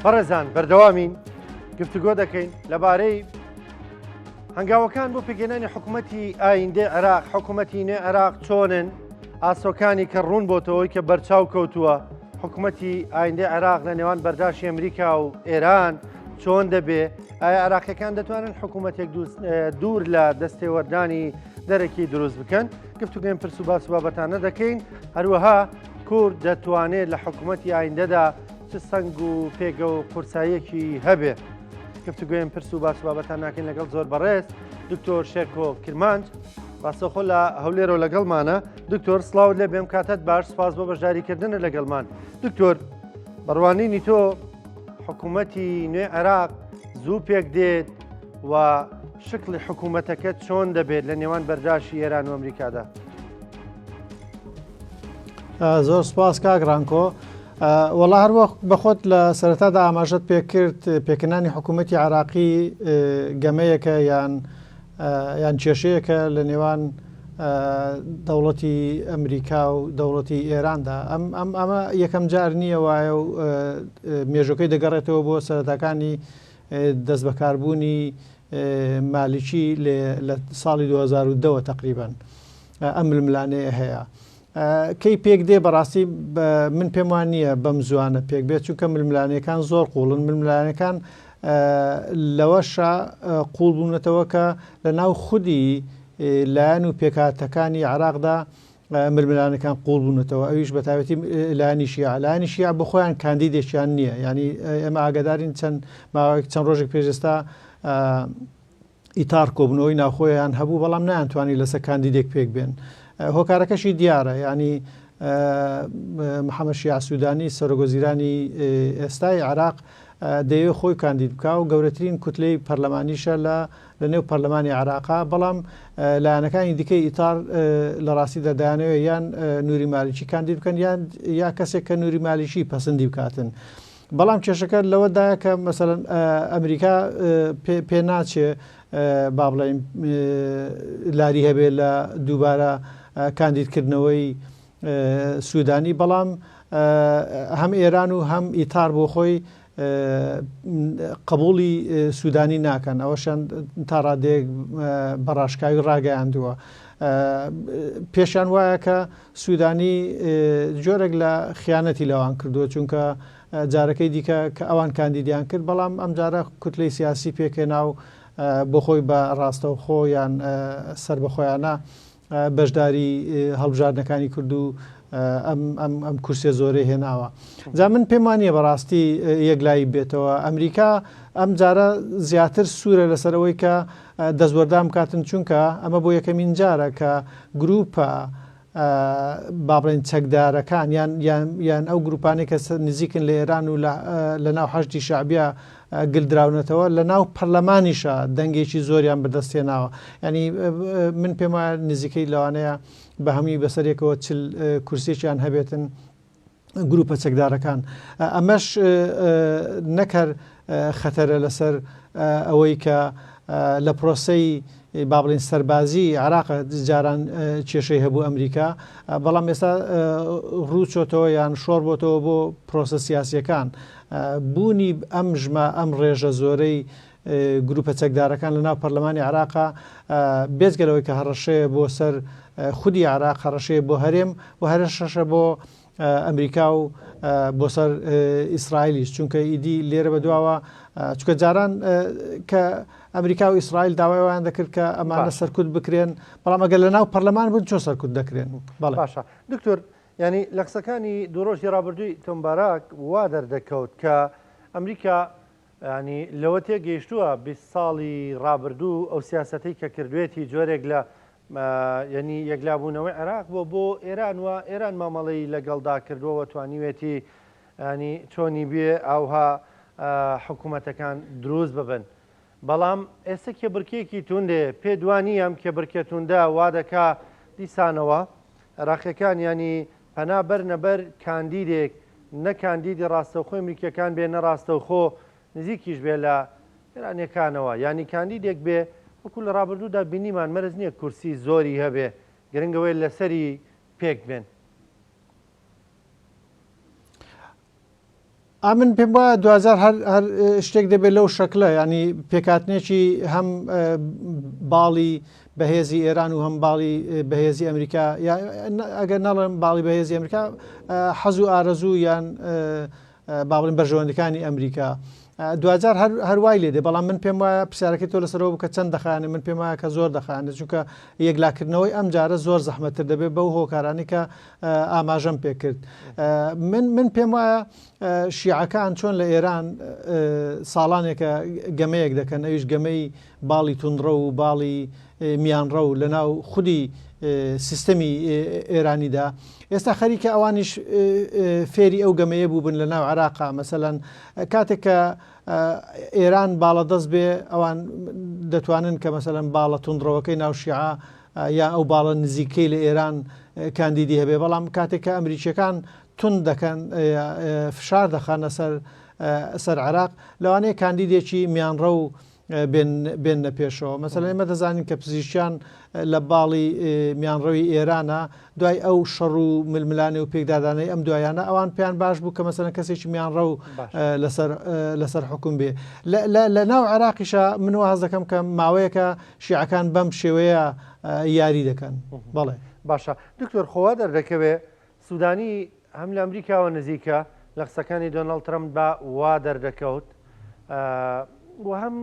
بەڕێزان بەردەوامین گفتوگۆ دەکەین لەبارەی هەنگاوەکان بۆ پێکهێنانی حکوومەتی ئایندەی عێراق حکوومەتی نوێ عێراق چۆنن ئاسۆکانی کە ڕوون بۆتەوەی کە بەرچاو کەوتووە حکوومەتی ئایندەی عێراق لە نێوان بەرداشی ئەمریکا و ئێران چۆن دەبێ ئایا عێراقیەکان دەتوانن حکوومەتێک دوور لە دەستێوەردانی دەرەکی دروست بکەن گفتوگوێن پرس و باس و بابەتانە دەکەین هەروەها کورد دەتوانێت لە حکوومەتی ئایندەدا چ سەنگ و پێگە و قورساییەکی هەبێ گفتوگوێن پرس و باس و بابەتان ناکەین لەگەڵ زۆر بەڕێز دکتۆر شێرکۆ کرمانج ڕاستەخۆ لە هەولێرەوە لەگەڵمانە دکتۆر سڵاوت لێ بێم کاتت باش سپاس بۆ بەشداریکردنە لەگەڵمان دکتۆر بەڕوانینی تۆ حکوومەتی نوێ عێراق زوو پێک دێت و شکڵی حکوومەتەکە چۆن دەبێت لە نێوان بەرداشی ئێران و ئەمریکادا؟ زۆر سپاس کاک ڕانکۆ. وەڵا هەروەک بەخۆت لە سەرەتادا ئاماژەت پێکرد پێکهێنانی حکوومەتی عراقی گەمەیەکە یان یان کێشەیەکە لە نێوان دەوڵەتی ئەمریکا و دەوڵەتی ئێراندا ئەم ئەم ئەمە یەکەم جار نییە وایە و مێژەکەی دەگەڕێتەوە بۆ سەرەتاکانی دەست بەکاربوونی مالکی لە ساڵی 2010ەوە تقریبان ئەم ململانێیە هەیە. کەی پێک دێ بەڕاستی من پێم وان نییە بەم زوانە پێک بێت چونکە ململانێکان زۆر قوڵن ململانەکان لەوەشە قوڵ بوونەتەوە کە لە ناو خودی لایەن و پێکهاتەکانی عراقدا ململانەکان قوڵ بوونەتەوە ئەویش بە تایبەتی لایەنی شیعە لایەنی شیعە بۆ خۆیان کاندیدێکیان نییە ینی ئێمە ئاگادارین چەند ماوەیەک چەند ڕۆژێک پێش ئێستا ئیتار کۆبوونەوەی ناوخۆیان هەبوو بەڵام نەیانتوانی لەسەر کاندیدێک پێک بێن هۆکارەکەشی دیارە ینی محەممەد شیاع سوودانی سەرۆکوەزیرانی ئێستای عێراق دەیەوێت خۆی کاندید بکا و گەورەترین کوتلەی پەرلەمانیشە لە لە نێو پەرلەمانی عێراقا بەڵام لایەنەکانی دیکەی ئیتار لە ڕاستیدا دەیانەوێت یان نوری مالیکی کاندید بکەن یان یا کەسێک کە نوری مالیکی پەسەندی بکاتن. بەڵام کێشەکە لەوەدایە کە مەسەلەن ئەمریکا پێ ناچێ با بڵێین لاری هەبێ لە دووبارە کاندیدکردنەوەی سوودانی بەڵام هەم ئێران و هەم ئیتار بۆ خۆی قبولی سوودانی ناکەن ئەوەشیان تا ڕادەیەک بەڕاشکاوی ڕاگەیاندووە پێشیان وایە کە سوودانی جۆرێک لە خیانەتی لەوان کردووە، چونکە جارەکەی دیکە کە ئەوان کاندیدیان کرد، بەڵام ئەمجارە کوتلەی سیاسی پێکهێنا و بۆ خۆی بە ڕاستەوخۆ یان سەربەخۆیانە بەشداری هەڵبژاردنەکانی کرد و ئەم کورسیە زۆرەی هێناوە. جا من پێم وانییە بەڕاستی یەکلایی بێتەوە. ئەمریکا ئەم جارە زیاتر سوورە لەسەر ئەوەی کە دەستوەردان بکاتن، چونکە ئەمە بۆ یەکەمین جارە کە گروپە با بڵێین چەکدارەکان یان یان یان ئەو گروپانەی کە نزیکن لە ئێران و لە ناو حەشدی شەعبیا گلدراونەتەوە لە ناو پەرلەمانیشە دەنگێکی زۆریان بەدەست هێناوە ینی من پێم وایە نزیکەی لەوانەیە بە هەمووی بەسەرێکەوە چل کورسێکیان هەبێتن گروپە چەکدارەکان ئەمەش نەک هەر خەتەرە لەسەر ئەوەی کە لە پرۆسەی با بڵێین سەربازی عراق جاران کێشەی هەبوو ئەمریکا بەڵام ئێستا ڕوو چۆتەوە یان شۆڕ بۆتەوە بۆ پرۆسە سیاسیەکان بوونی ئەم ژمە ئەم ڕێژە زۆرەی گروپە چەکدارەکان لە ناو پەرلەمانی عراقا بێجگە لەوەی کە هەڕەشەیە بۆ سەر خودی عراق هەڕەشەیە بۆ هەرێم و هەرەشەشە بۆ ئەمریکا و بۆ سەر ئیسرائیلیش چونکە ئیدی لێرە بە دواوە چکە جاران کە ئەمریکا و ئیسرائیل داوای ئەویان دەکرد کە ئەمانە سەرکوت بکرێن بەڵام ئەگەر لە ناو پەرلەمان بوون چۆن سەرکوت دەکرێن باشە دکتۆر ینی لە قسەکانی دوو ڕۆژی ڕابردووی تۆم باراک وا دەردەکەوت کە ئەمریکا ینی لەوە تێگەیشتووە 20 ساڵی ڕابردوو ئەو سیاسەتەی کە کردوێتی جۆرێک لە یەنی یەکلابوونەوەی عێراق بووە بۆ ئێران و ئێران مامەڵەی لەگەڵدا کردووە و توانیوێتی ینی چۆنی بێ ئاوها حکوومەتەکان دروست ببن. بەڵام ئێستا کێبڕکێکی توندێ پێ دوانی ئەم کێبڕکێ توندە وا دەکا دیسانەوە عێراقیەکان ینی پەنا بەرنە بەر کاندیدێک نە کاندیدی ڕاستەوخۆی ئەمریکیەکان بێ نە ڕاستەوخۆ نزیکیش بێ لە ئێرانیەکانەوە یانی کاندیدێک بێ وەکو لە ڕابردوودا بینیمان مەرج نیە کورسی زۆری هەبێ گرنگ ئەوەیە لەسەری پێک بێن. ئەمن پێم وایە دواجار هەر هەر شتێک دەبێت لەو شەکلە ینی پێکاتنێکی هەم باڵی بەهێزی ئێران و هەم باڵی بەهێزی ئەمریکا ئەگەر نەڵێم باڵی بەهێزی ئەمریکا حەز و ئارەزوو یان با بڵێن بەرژەوەندەکانی ئەمریکا دواجار هەر وای لێ دێ بەڵام من پێم وایە پرسیارەکەی تۆ لەسەرەوە بوو کە چەند دەخایەنێ من پێم وایە کە زۆر دەخایەنێ چونکە یەکلاکردنەوەی ئەم جارە زۆر زەحمەتتر دەبێت بەو هۆکارانەی کە ئاماژەم پێ کرد من من پێم وایە شیعەکان چۆن لە ئێران ساڵانێکە گەمەیەک دەکەن ئەویش گەمەی باڵی توندڕەو و باڵی میانڕەو لە ناو خودی سیستەمی ئێرانیدا ئێستا خەریکە ئەوانیش فێری ئەو گەمەیە بووبن لە ناو عێراقا مەسەلەن کاتێک کە ئێران باڵەدەست بێ ئەوان دەتوانن کە مەسەلەن باڵە توندڕەوەکەی ناو شیعە یا ئەو باڵە نزیکەی لە ئێران کاندیدی هەبێ بەڵام کاتێک کە ئەمریکیەکان تون دەکەن فشار دەخەنە سەر سەر عێراق لەوانەیە کاندیدێکی میانڕەو بێننە پێشەوە. مەسەلەن ئێمە دەزانین کە پزیشکیان لە باڵی میانڕەوی ئێرانە، دوای ئەو شەڕ و ململانێ و پێکدادانەی ئەم دوایانە ئەوان پێیان باش بوو کە مەسەلەن کەسێکی میانڕەو لەسەر لەسەر حوکم بێ. لە ناو عێراقیشا من وا هەست دەکەم کە ماوەیەکە شیعەکان بەم شێوەیە یاری دەکەن. بەڵێ. باشە دکتۆر خۆ وا دەردەکەوێ سودانی هەم لە ئەمریکاوە نزیکە، لە قسەکانی دۆناڵد ترەمپدا وا دەردەکەوت و هەم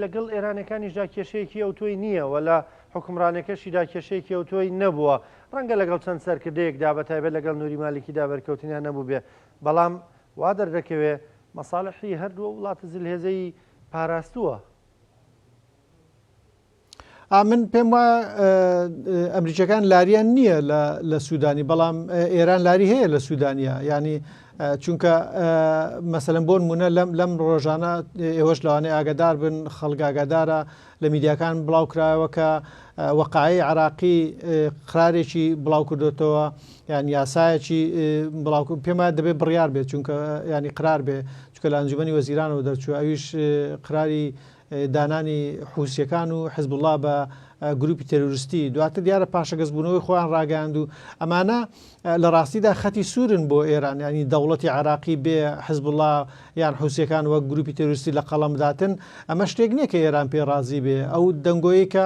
لەگەڵ ئێرانەکانیشدا کێشەیەکی ئەوتۆی نییە و لە حوکمڕانەکەشیدا کێشەیەکی ئەوتۆی نەبووە. ڕەنگە لەگەڵ چەند سەرکردەیەکدا بە تایبەت لەگەڵ نوری مالیکیدا بەرکەوتنیان نەبووبێ، بەڵام وا دەردەکەوێ مەساڵحی هەردوو ئەو وڵاتە زلهێزەی پاراستووە. من پێم وایە ئەمریکیەکان لاریان نییە لە سوودانی بەڵام ئێران لاری هەیە لە سوودانە ینی چونکە مەسەلەن بۆن مونە لەم لەم ڕۆژانە ئێوەش لەوانەیە ئاگادار بن خەڵک ئاگادارە لە میدیاکان بڵاو کرایەوە کە وەقای عراقی قرارێکی بڵاو کردوتەوە یان یاسایەکی بڵاو پێم وایە دەبێت بڕیار بێت چونکە ینی قرار بێ چونکە لە ئەنجومەنی وەزیرانەوە دەرچووە ئەویش قراری دانانی حوسیەکان و حزبوڵا بە گروپی تێرۆریستی، دواتر دیارە پاشەگەزبوونەوەی خۆیان ڕاگەیاند و ئەمانە لە ڕاستیدا خەتی سوورن بۆ ئێران، یانی دەوڵەتی عێراقی بێ حزبوڵا یان حوسیەکان وەک گروپی تێرۆریستی لە قەڵەم بداتن، ئەمە شتێک نییە کە ئێران پێی ڕازی بێ. ئەو دەنگۆیەی کە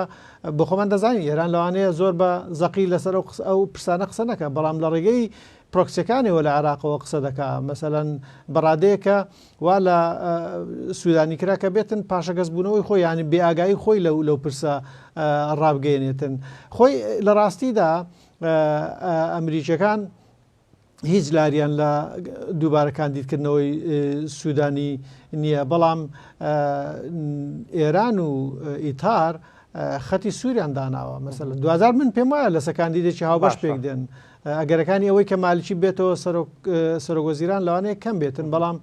بۆ خۆمان دەزانین ئێران لەوانەیە زۆر بە زەقی لەسەر ئەو پرسانە قسە نەکا، بەڵام لە ڕێگەی پرۆکسیەکانیەوە لە عێراقەوە قسە دەکا، مەسەلەن بە ڕادەیەک کە وا لە سودانی کرا کە بێتن پاشەگەزبوونەوەی خۆی یانی بێئاگایی خۆی لەو لەو پرسە ڕابگەیەنێتن خۆی لە ڕاستیدا ئەمریکیەکان هیچ لاریان لە دووبارە کاندیدکردنەوەی سوودانی نییە بەڵام ئێران و ئیتار خەتی سووریان داناوە مەسەلەن دوجار من پێم وایە لەسە کاندیدێکی هاوبەش پێک دێن ئەگەرەکانی ئەوەی کە مالکی بێتەوە سەرۆک وەزیران لەوانەیە کەم بێتن بەڵام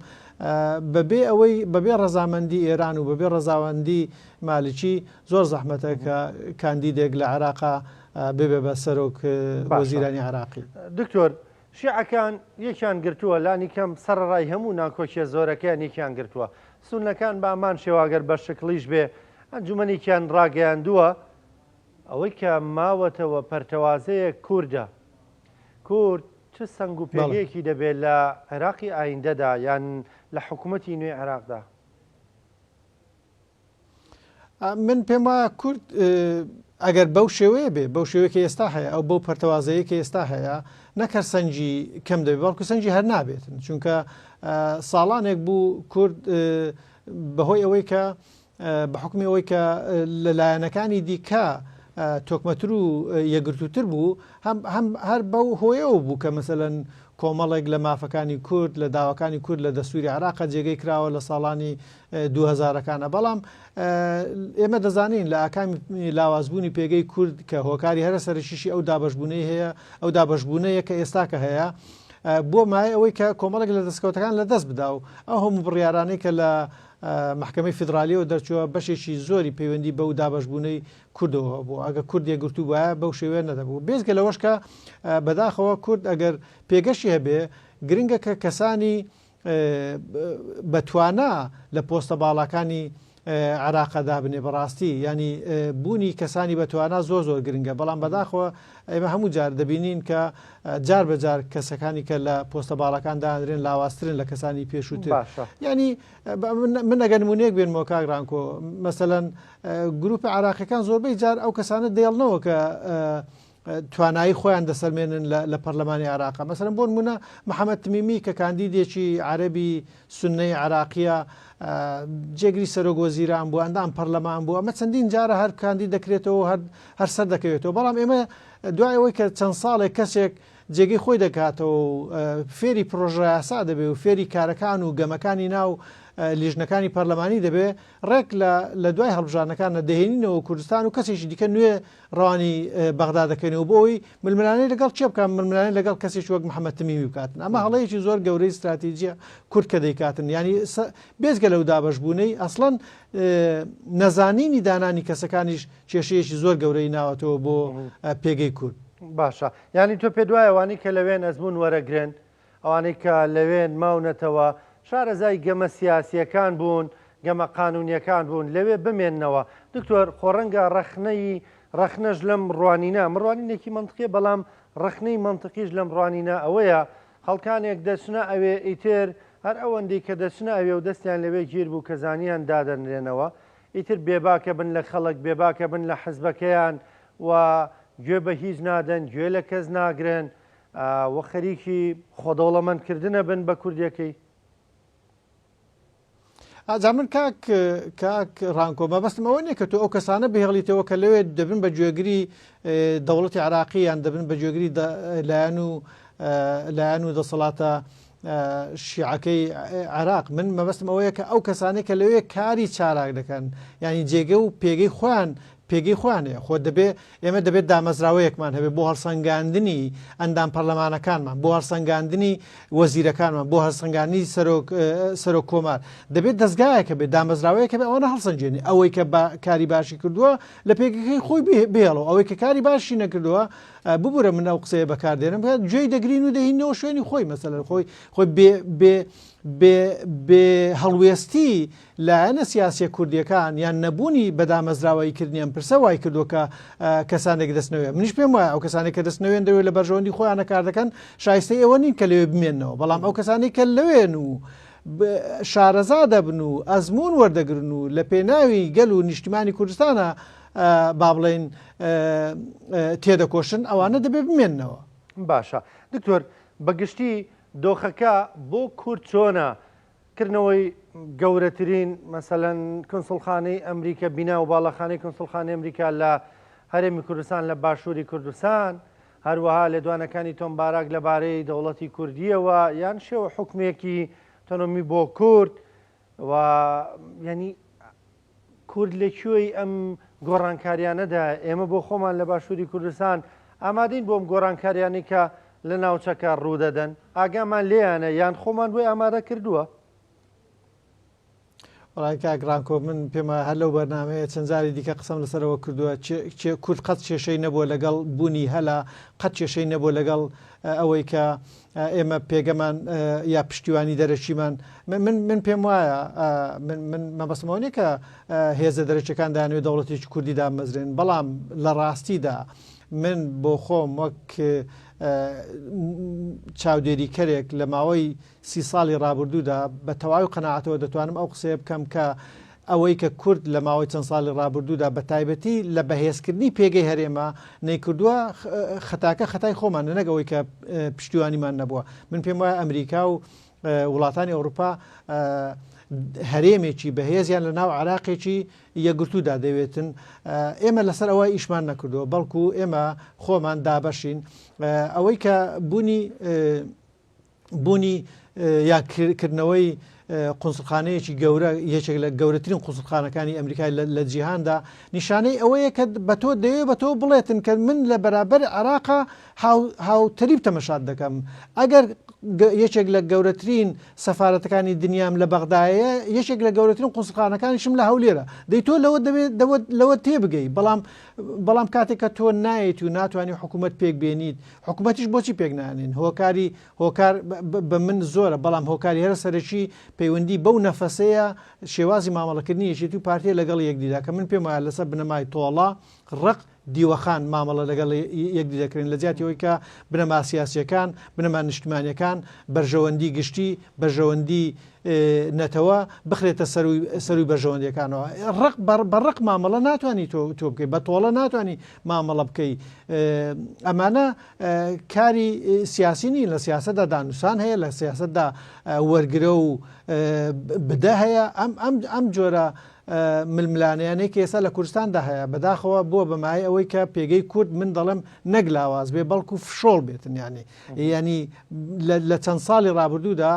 بەبێ ئەوەی بەبێ ڕەزامەندی ئێران و بەبێ ڕەزاوەندی مالکی زۆر زەحمەتە کە کاندیدێک لە عێراقا ببێ بە سەرۆک وەزیرانی عێراقی. دکتۆر، شیعەکان یەکیان گرتووە، لانی کەم سەرەڕای هەموو ناکۆکیە زۆرەکەیان یەکیان گرتووە. سوننەکان بە هەمان شێوە ئەگەر بە شکڵیش بێ ئەنجومەنێکیان ڕاگەیاندووە. ئەوەی کە ماوەتەوە پەرتەوازەیە کوردە. کورد چ سەنگ و پێگەیەکی دەبێت لە عێراقی ئایندەدا یان لە حکومەتی نوێی عێراقدا؟ من پێم وایە کورد ئەگەر بەو شێوەیە بێ بەو شێوەیە کە ئێستا هەیە ئەو بەو پەرتەوازەیە کە ئێستا هەیە نەک هەر سەنگی کەم دەبێت بەڵکو سەنگی هەر نابێتن چونکە ساڵانێک بوو کورد بەهۆی ئەوەی کە بە حوکمی ئەوەی کە لە لایەنەکانی دیکە تۆکمەتر و یەکگرتووتر بوو، هەم هەم هەر بەو هۆیەوە بوو کە مەسەلەن کۆمەڵێک لە مافەکانی کورد، لە داواکانی کورد لە دەستووری عێراقا جێگەی کراوە لە ساڵانی دوو هەزارەکانە. بەڵام ئێمە دەزانین لە ئاکامی لاوازبوونی پێگەی کورد کە هۆکاری هەرە سەرەکیشی ئەو دابەشبوونەی هەیە، ئەو دابەشبوونەیە کە ئێستاکە هەیە، بووە مایەی ئەوەی کە کۆمەڵێک لە دەستکەوتەکان لەدەست بدا و ئەو هەموو بڕیارانەی کە لە مەحکەمەی فیدرالیەوە دەرچووە بەشێکی زۆری پەیوەندی بەو دابەشبوونەی کوردەوە هەبوو ئەگە کورد یەکگرتوو بایە بەو شێوەیە نەدەبوو بێجگە لەوەش کە بەداخەوە کورد ئەگەر پێگەشی هەبێ گرنگە کە کەسانی بەتوانا لە پۆستە باڵاکانی عێراقە دابنێ بەڕاستی ینی بوونی کەسانی بەتوانا زۆر زۆر گرنگە بەڵام بەداخەوە ئێمە هەموو جار دەبینین کە جار بە جار کەسەکانی کە لە پۆستە باڵاکان دانرێن لاوازترن لە کەسانی پێشووتر باشە. ینی من ئەگەر نمونەیەک بێنمەوە کاک ڕانکۆ مەسەلەن گروپە عراقیەکان زۆربەی جار ئەو کەسانە دێڵنەوە کە توانایی خۆیان دەسەلمێنن لە پەرلەمانی عراقا مەسەلەن بۆ نمونە محەممەد تمیمی کە کاندیدێکی عەربی سنەی عراقیە جێگری سەرۆک وەزیران بوو ئەندام پەرلەمان بوو ئەمە چەندین جارە هەر کاندید دەکرێتەوە هەر هەر سەر دەکەوێتەوە بەڵام ئێمە دوای ئەوەی کە چەند ساڵێک کەسێک جێگەی خۆی دەکاتەوە و فێری پرۆژەیاسا دەبێ و فێری کارەکان و گەمەکانی ناو لیژنەکانی پەرلەمانی دەبێ ڕێک لە دوای هەڵبژاردنەکان دەهێنینەوە کوردستان و کەسێکی دیکە نوێ ڕەوانی بەغدا دەکەینەوە بۆ ئەوەی ململانێ لەگەڵ کێ بکات ململانێ لەگەڵ کەسێکی وەک محەممەد تمیمی بکاتن ئەمە هەڵەیەکی زۆر گەورەی ستراتیجیە کورد کە دەیکاتن ینی بێجگە لەو دابەشبوونەی ئەسڵەن نەزانینی دانانی کەسەکانیش کێشەیەکی زۆر گەورەی ناوەتەوە بۆ پێگەی کورد. باشە یانی تۆ پێت وایە ئەوانەی کە لەوێن ئەزموون وەرەگرن ئەوانەی کە لەوێن ماونەتەوە شارەزای گەمە سیاسییەکان بوون، گەمە قانوونییەکان بوون، لەوێ بمێننەوە. دکتۆر، خۆ ڕەنگە ڕەخنەی ڕەخنەش لەم ڕوانینە، ئەمە ڕوانینێکی مەنتقییە، بەڵام ڕەخنەی مەنتقیش لەم ڕوانینە ئەوەیە خەڵکانێک دەچنە ئەوێ ئیتر هەر ئەوەندەی کە دەچنە ئەوێ و دەستیان لەوێ گیر بوو کە زانیان دادەنرێنەوە، ئیتر بێباکە بن لە خەڵک، بێباکە بن لە حزبەکەیان و گوێ بە هیچ نادەن، گوێ لە کەس ناگرن، و خەریکی خۆدەوڵەمەند کردنە بن بە کوردیەکەی. ئاجا من کاک کاک ڕانکۆ مەبەستم ئەوە نییە کە تۆ ئەو کەسانە بهێڵیتەوە کە لەوێ دەبن بە گوێگری دەوڵەتی عراقی یان دەبن بە گوێگری لایەن و لایەن و دەسەڵاتە شیعەکەی عێراق من مەبەستم ئەوەیە کە ئەو کەسانەی کە لەوێ کاری چالاک دەکەن یعنی جێگە و پێگەی خۆیان پێگەی خۆیان هەیە خۆ دەبێ ئێمە دەبێت دامەزراوەیەکمان هەبێت بۆ هەڵسەنگاندنی ئەندام پەرلەمانەکانمان بۆ هەڵسەنگاندنی وەزیرەکانمان بۆ هەڵسەنگاندنی سەرۆک سەرۆک کۆمار دەبێت دەستگایەکە بێت دامەزراوەیەکە بێ ئەوەنە هەڵسەنگێنی ئەوەی کە بە کاری باشی کردووە لە پێگەکەی خۆی بێڵەوە ئەوەی کە کاری باشی نەکردووە ببورە من ئەو قسەیە بەکاردێنم گوێی دەگرین و دەهینەوە شوێنی خۆی مەسەلەن خۆی خۆی بێ بێ بێ بێ هەڵوێستی لایەنە سیاسیە کوردیەکان یان نەبوونی بەدامەزراوەیی کردنی ئەم پرسە وای کردووە کە کەسانێک دەستنەوێ منیش پێم وایە ئەو کەسانێک کە دەستنەوێن دەوێت لە بەرژەوەندی خۆیانە کار دەکەن شایستەی ئەوە نین کە لەوێ بمێنەوە بەڵام ئەو کەسانی کە لەوێن و شارەزا دەبن و ئەزمون وەردەگرن و لە پێناوی گەل و نیشتیمانی کوردستانە با بڵێین تێدەکۆشن ئەوانە دەبێ بمێننەوە. باشە دکتۆر بە گشتی دۆخەکە بۆ کورد چۆنە؟ کردنەوەی گەورەترین مەسەلەن کنسوڵخانەی ئەمریکا بینا و باڵەخانەی کنسوڵخانەی ئەمریکا لە هەرێمی کوردستان لە باشووری کوردستان هەروەها لێدوانەکانی تۆم باراک لەبارەی دەوڵەتی کوردیەوە یان شێوە حکومێکی تۆنۆمی بۆ کورد و یعنی کورد لە کوێی ئەم گۆڕانکاریانەدایە؟ ئێمە بۆ خۆمان لە باشووری کوردستان ئامادەین بۆ ئەم گۆڕانکاریانەی کە لە ناوچەکە ڕوودەدەن؟ ئاگامان لێیانە یان خۆمان بۆی ئامادە کردووە؟ وەڵای کاک ڕانکۆ من پێم وایە هەر لەو بەرنامەیە چەند جاری دیکە قسەم لەسەرەوە کردووە کورد قەت کێشەی نەبووە لەگەڵ بوونی هەلا قەت کێشەی نەبووە لەگەڵ ئەوەی کە ئێمە پێگەمان یا پشتیوانی دەرەکیمان من من پێم وایە من من مەبەستمەوە نییە کە هێزە دەرەکیەکان دانوێ دەوڵەتێکی کوردی دامەزرێن بەڵام لە ڕاستیدا من بۆ خۆم وەک چاودێریکەرێک لە ماوەی سی ساڵی ڕابردوودا بە تەواوی قەناعەتەوە دەتوانم ئەو قسەیە بکەم کە ئەوەی کە کورد لە ماوەی چەند ساڵی ڕابردوودا بە تایبەتی لە بەهێزکردنی پێگەی هەرێمە نەیکردووە خەتاکە خەتای خۆمانە نەک ئەوەی کە پشتیوانیمان نەبووە من پێم وایە ئەمریکا و وڵاتانی ئەوروپا هەرێمێکی بەهێزیان لە ناو عراقێکی یەکگرتوودا دەوێتن ئێمە لەسەر ئەوە ئیشمان نەکردووە بەڵکو ئێمە خۆمان دابەشین ئەوەی کە بوونی بوونی یا کردنەوەی قونسڵخانەیەکی گەورە یەکێک لە گەورەترین قونسڵخانەکانی ئەمریکای لە جیهاندا نیشانەی ئەوەیە کە بە تۆ دەوێ بە تۆ بڵێتن کە من لە بەرابەر عێراقا هاوتەریب تەمەشات دەکەم ئەگەر یەکێک لە گەورەترین سەفارەتەکانی دنیام لە بەغدایە یەکێک لە گەورەترین قونسڵخانەکانیشم لە هەولێرە دەی تۆ لەوە دەبێت لەوە تێبگەی بەڵام بەڵام کاتێک کە تۆ نایەت و ناتوانانی حکوومەت پێک بێنیت حکومەتیش بۆچی پێک نانێن هۆکاری هۆکار بە من زۆرە بەڵام هۆکاری هەرە سەرەکی پەیوەندی بەو نەفەسەیە شێوازی مامەڵەکردنی یەکێتی و پارتیە لەگەڵ یەکدیدا کە من پێم وایە لەسەر بنەمای تۆڵە، ڕق، دیوەخان مامەڵە لەگەڵ یەکدی دەکرێن لە جیاتی ئەوەی کە بنەما سیاسیەکان، بنەما نیشتمانیەکان، بەرژەوەندی گشتی، بەرژەوەندی نەتەوە بخرێتە سەروی سەروی بەرژەوەندیەکانەوە. ڕق بە ڕق مامەڵە ناتوانی تۆ تۆ بکەی، بە تۆڵە ناتوانی مامەڵە بکەی. ئەمانە کاری سیاسی نین، لە سیاسەتدا دانوسان هەیە، لە سیاسەتدا وەرگرە و بدە هەیە. ئەم ئەم ئەم جۆرە ململانێیانەی کە ئێستا لە کوردستاندا هەیە بەداخەوە بووە بە مایەی ئەوەی کە پێگەی کورد من دەڵێم نەک لاواز بێ بەڵکو فشۆڵ بێتن یانی ینی لە چەند ساڵی ڕابردوودا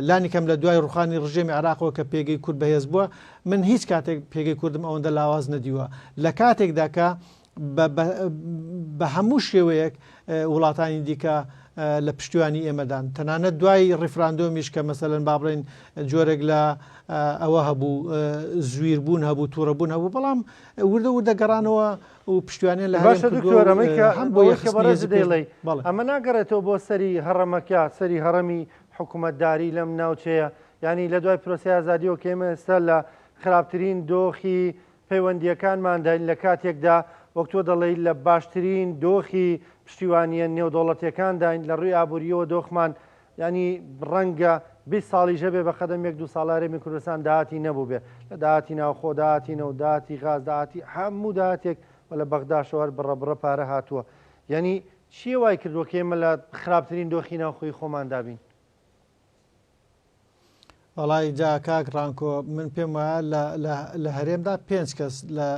لانی کەم لە دوای ڕوخانی ڕژێمی عراقەوە کە پێگەی کورد بەهێز بووە من هیچ کاتێک پێگەی کوردم ئەوەندە لاواز نەدیوە لە کاتێکدا کە بە هەموو شێوەیەک وڵاتانی دیکە لە پشتیوانی ئێمەدان تەنانەت دوای ڕیفراندۆمیش کە مەسەلەن با بڵێین جۆرێک لە ئەوە هەبوو زویربوون هەبوو تووڕەبوون هەبوو بەڵام وردە وردە گەڕانەوە و پشتیوانیان لە باشە دکتۆر ئەمەی کە هەم بۆ کە بەڕێز دەیڵێی ئەمە ناگەڕێتەوە بۆ سەری هەڕەمەکە سەری هەڕەمی حکوومەتداری لەم ناوچەیە یعنی لە دوای پرۆسەی ئازادیەوە کە ئێمە ئێستا لە خراپترین دۆخی پەیوەندییەکانمانداین لە کاتێکدا وەک تۆ دەڵێی لە باشترین دۆخی پشتیوانییە نێودەوڵەتییەکانداین لە ڕووی ئابوورییەوە دۆخمان یانی ڕەنگە 20 ساڵیش هەبێ بە قەدەم یەک دوو ساڵ هەرێمی کوردستان داهاتی نەبووبێ لە داهاتی ناوخۆ داهاتی نەوت داهاتی غاز داهاتی هەموو داهاتێک و لە بەغداشەوە هەر بڕە بڕە پارە هاتووە یانی چییە وای کردووە کە ئێمە لە خراپترین دۆخی ناوخۆی خۆماندا بین؟ وەڵای جا کاک ڕانکۆ من پێم وایە لە لە لە هەرێمدا پێنج کەس لە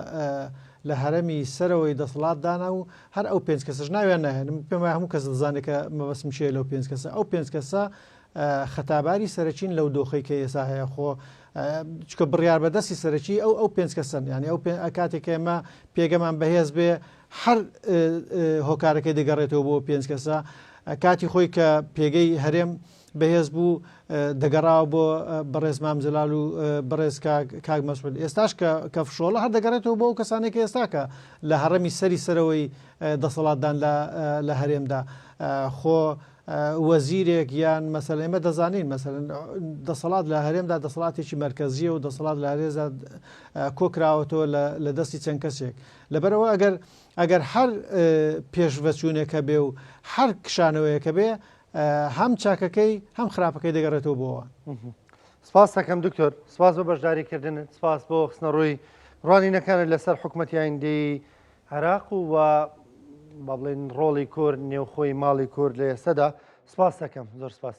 لە هەرەمی سەرەوەی دەسەڵات دانا و هەر ئەو پێنج کەسەش ناویان ناهێنم پێم وایە هەموو کەس دەزانێت کە مەبەستم چییە لەو پێنج کەسە ئەو پێنج کەسە خەتاباری سەرەکین لەو دۆخەی کە ئێسا هەیە خۆ چکە بڕیار بەدەستی سەرەکی ئەو ئەو پێنج کەسەن یعنی ئەو کاتێک ئێمە پێگەمان بەهێز بێ هەر هۆکارەکەی دەگەڕێتەوە بۆ پێنج کەسە کاتی خۆی کە پێگەی هەرێم بەهێز بوو دەگەڕاوە بۆ بەڕێز مام جەلال و بەڕێز کاک مەسعود ئێستاش کە کە فشۆڵە هەر دەگەڕێتەوە بۆ ئەو کەسانێک کە ئێستاکە لە هەڕەمی سەری سەرەوەی دەسەڵاتدان لە هەرێمدا خۆ وەزیرێک یان مەسەل ئێمە دەزانین مەسەن دەسەڵات لە هەرێمدا دەسەڵاتێکی مرکزیە و دەسەڵات لە هەرێزدا کۆکراوەتەوە لە دەستی چەند کەسێک لەبەرەوە ئەگەر ئەگەر هەر پێشڤەچوونێکە بێ و هەر کشانەوەیەکە بێ هەم چاکەکەی هەم خراپەکەی دەگەڕێتەوە بۆ ئەوان. سپاس دەکەم دکتۆر، سپاس بۆ بەشداریکردنت، سپاس بۆ خستنەڕووی ڕوانینەکانت لەسەر حکومەتی ئایندەی عێراق و با بڵێین ڕۆڵی کورد نێوخۆی ماڵی کورد لە ئێستەدا. سپاس دەکەم، زۆر سپاس.